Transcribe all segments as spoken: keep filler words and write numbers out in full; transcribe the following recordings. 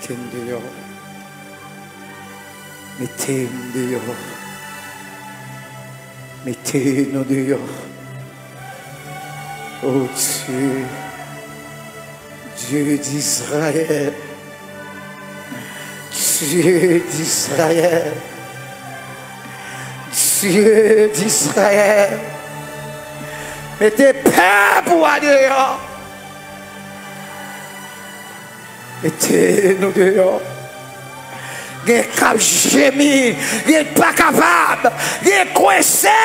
Mete m deyò. Mete m deyò. Mete nou deyò. O Dye, Dye Dizrayèl, Dye Dizrayèl, Dye Dizrayèl, mete pèp ou a deyò. Mete nou deyò. Gen k ap jemi, gen k pa kapab, gen k kwense.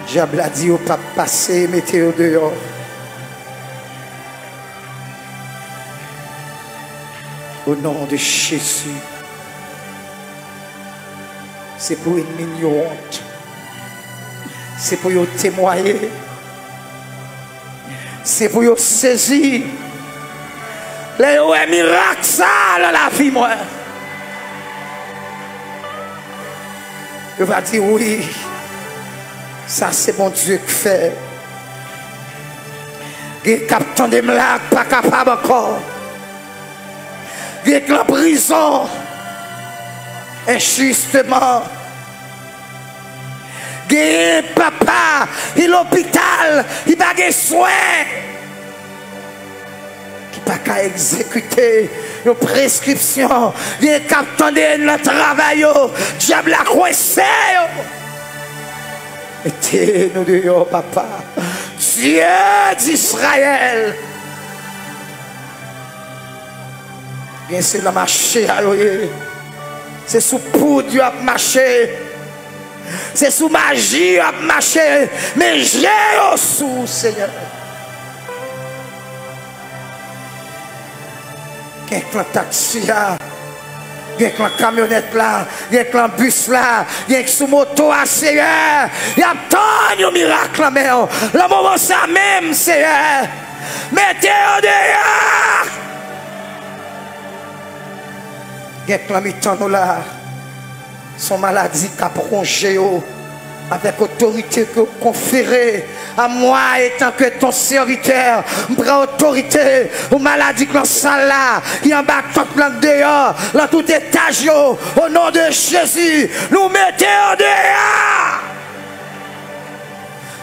Dyab la di yo p ap pase, mete yo deyò. O non de Jezi, se pou ènmi n yo wont. Se pou yo temwaye. Se pou yo sezi lè yo wè mirak sa a nan lavi mwen. Yo va di, wi, sa se Bondye k fè. Gen k ap tande m la k pa kapab ankò. Gen k nan prizon enjisteman. Gen papa ki lopital, ki pa gen swen, ki pa ka egzekite yon preskripsyon. Gen k ap tande nan travay yo, dyab la kwense yo. Mete nou deyò, papa. Dye Dizrayèl. Gen se nan mache a yo ye. Se sou poud yo ap mache. Se sou maji yo ap mache. Men je yo sou ou, Senyè. Gen k nan taksi a. Gen k nan kamyonèt la. Gen k nan bis la. Gen k sou moto a, Senyè. Y ap tann yon mirak nan men w. Nan moman sa menm, Senyè. Mete yo deyò! Gen k nan mitan nou la, se yon maladi k ap wonje yo avèk otorite ke w konfere a mwa etanke ton sèvitè. M pran otorite pou maladi k nan sal la, ki anba tant lan, k deyò, nan tout etaj yo, o non de Jezi, nou mete yo deyò!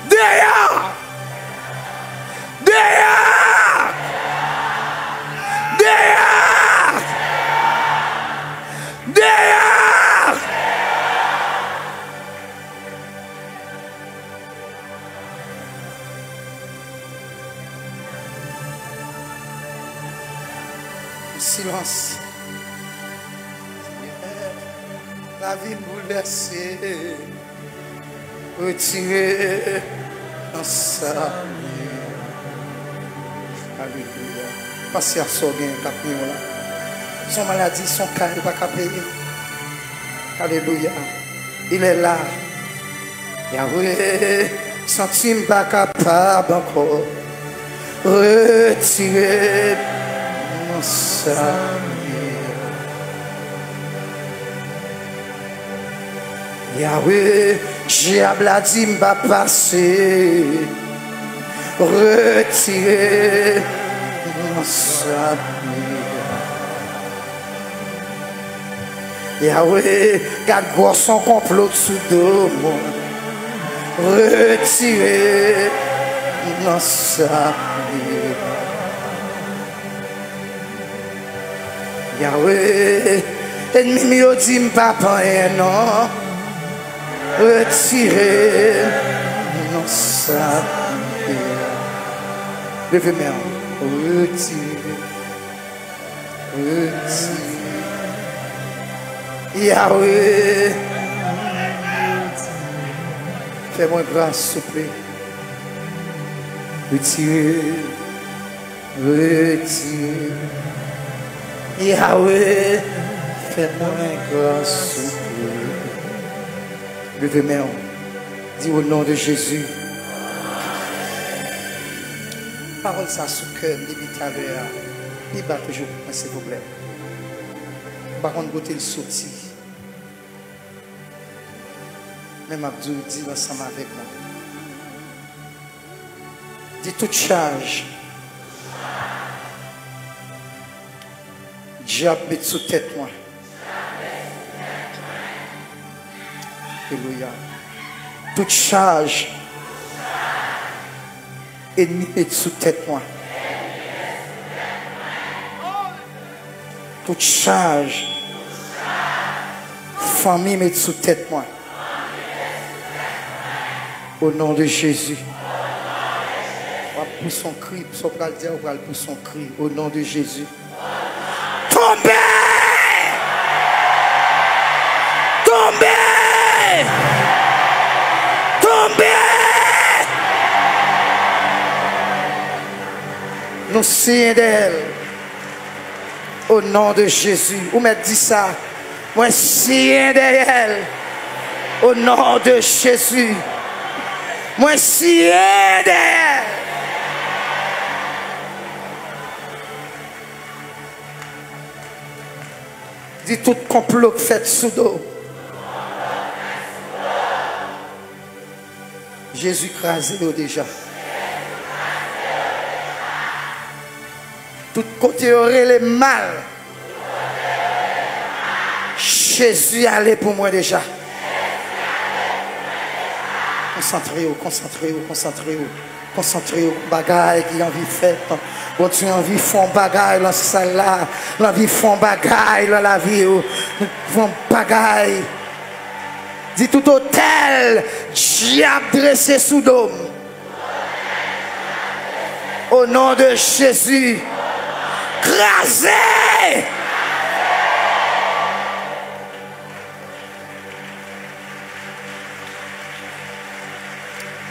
Deyò! Deyò! Deyò! Deyò! Silans. Lavi m boulvèse. Retire nan sa m ye. Alelouya. Pase a sa w gen k ap miyon la. Se yon maladi, se yon ka li pa ka peye. Alelouya. Il est là. Yahweh, santi m pa kapab ankò. Retire m nan sa m ye. Yahweh, dyab la di m pa pase. Retire m nan sa m ye. Yahweh, gad gwòs yon konplo sou do mwen. Retire m nan sa m ye. Yahweh, ènmi m yo di m pa pa anyen non. Retire m nan sa m ye. Leve men w. Retire. Retire. Yahweh. Fè mwen gras, souple. Retire. Retire. Yahweh, fè mwen gras, souple. Leve men w. Di, o non de Jezi. Pawòl sa sou kè m depi talè a. Pi ba toujou pou mwen, silvouplè. M pa konn kote l soti. Men m ap di w, di l ansanm avèk mwen. Di, tout chaj Dyab met sou tèt mwen. Alelouya. Tout chaj enmi met sou tèt mwen. Tout chaj fanmi met sou tèt mwen. O non de Jezi. W ap pouse yon kri, sa w pral di a, ou pral pouse yon kri. O non de Jezi. Tonbe! Tonbe! Tonbe! Nou siyen dèyè l. O non de Jezi. Ou mèt di sa. Mwen siyen dèyè l. O non de Jezi. Mwen siyen dèyè l. Di tout konplo k fèt sou do. Jezi kraze yo deja. Tout kote yo rele m mal, Jezi ale pou mwen deja. Konsantre w, konsantre w, konsantre w. Konsantre w, bagay ki anvi fèt. Bondye anvi fè yon bagay lan sal la. L anvi fè yon bagay lan lavi w. Fè yon bagay. Di tout otèl dyab drese sou do m. O non de Jezi. Kraze!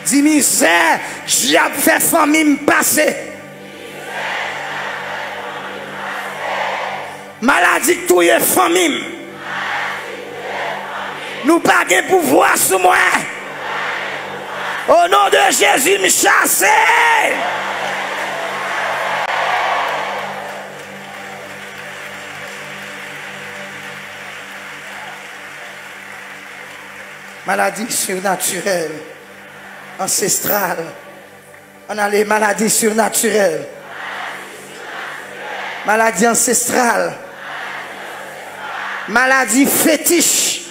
Di mizè dyab fè fanmi m pase. Maladi k touye fanmi m. Nou pa gen pouvwa sou mwen. O non de Jezi, m chase. Maladi sirnatirèl, ansestral. Ann ale, maladi sirnatirèl. Maladi ansestral. Maladi fetich.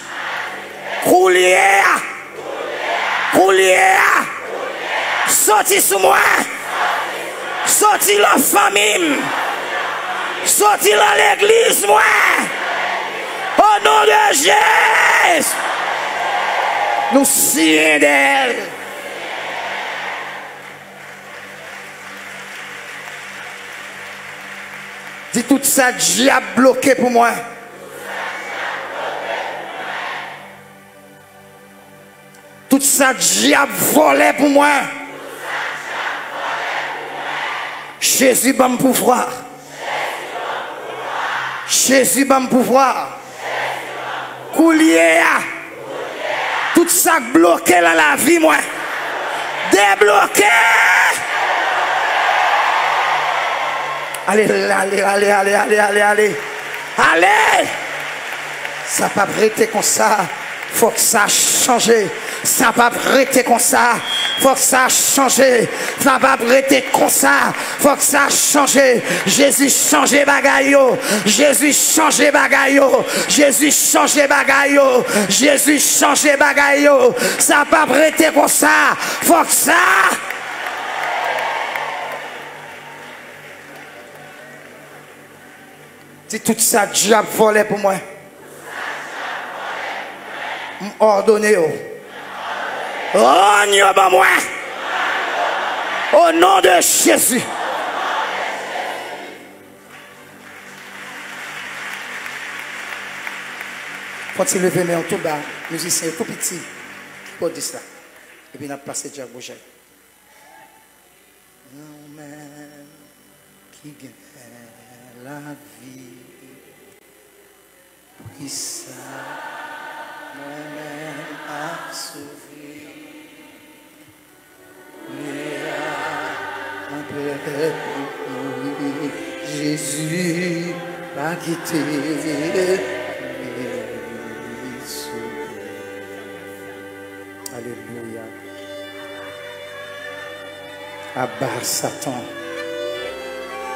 Koulye a. Koulye a. Soti sou mwen. Soti lan fanmi m. Soti lan legliz mwen. O non de Jezi. Nou siyen dèyè l. Di tout sa dyab bloke pou mwen. Tout sa dyab vòlè pou mwen. Jezi ban m pouvwa. Jezi ban m pouvwa. Koulye a, tout sa k bloke lan lavi mwen, debloke. Ale, ale, ale, ale, ale, ale, ale. Ale! Sa p ap rete konsa. Fòk sa chanje. Sa p ap rete konsa. Fòk sa chanje. Sa p ap rete konsa. Fòk sa chanje. Jezi chanje bagay yo. Jezi chanje bagay yo. Jezi chanje bagay yo. Jezi chanje bagay yo. Sa p ap rete konsa. Fòk sa. Di tout sa dyab vòlè pou mwen. M òdone yo. Rann yo ban mwen. O non de Jezi. Fò ti leve men w tou ba. Mizisyen yo tou piti. Kibòdis la. Epi n ap pase djak boujay. Mwen menm ki gen lavi, poukisa mwen menm ap soufri? Kounye a, mwen prè pou mouri. Jezi, pa kite m soufri. Alelouya. Aba, Satan.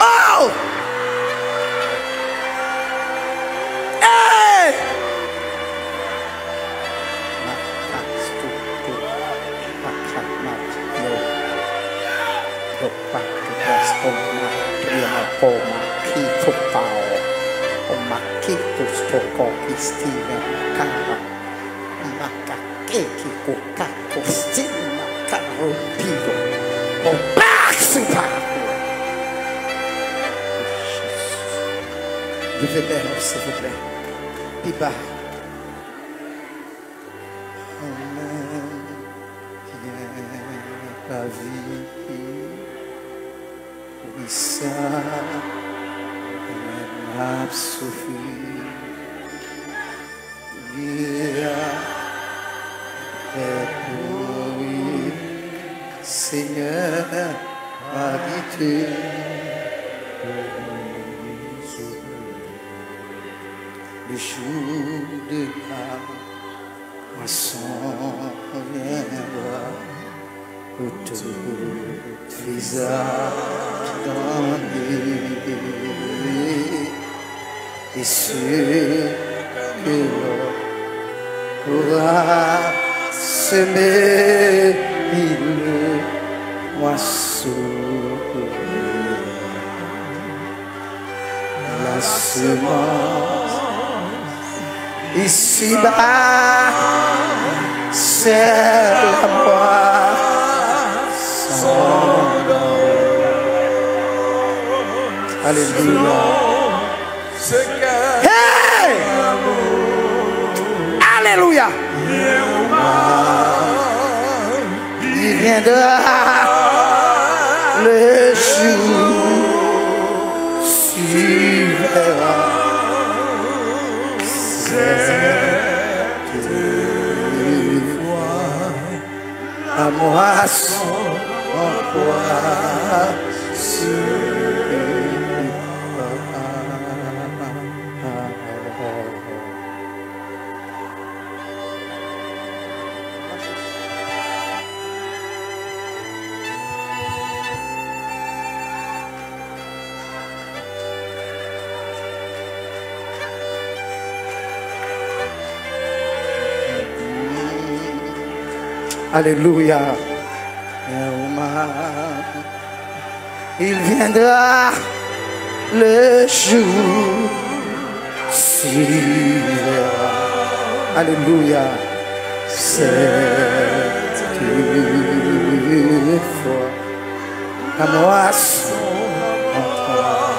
Oh! Hey! Makas tutu, makas matyo, dopa tutas toma, triama poma, kito pao, o makitos toko, kistina, kara, makakeki, kuka, kustina, karotiro, o basu paku. Leve men nou, silvouplè. Pi ba. Amèn. Gen lavi pou sa, amèn, ap soufri. Priye a, fè kouri, Senyè, pa kite. Le jour de la moisson viendra, où tout visage donné, et ceux que l'on pourra semer, il moissonnera. La semence ici-bas, c'est la moisson. Alléluia. Hey! Alléluia. Il viendra le jour, tu verras cette fois la moisson en croissance. Alléluia. Il viendra le jour, tu verras. Alléluia. Cette fois, la moisson en croissance.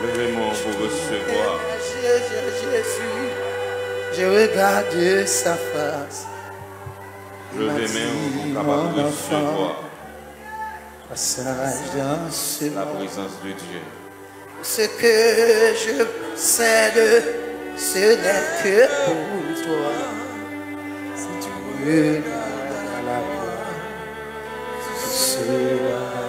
Leve men w pou resevwa. Je, je, Jésus, je regarde sa face. Leve men w pou w kapab resevwa. Passage dans ce monde. La présence de Dieu. Ce que je possède, ce n'est que pour toi. Ke nou ta la glwa, se la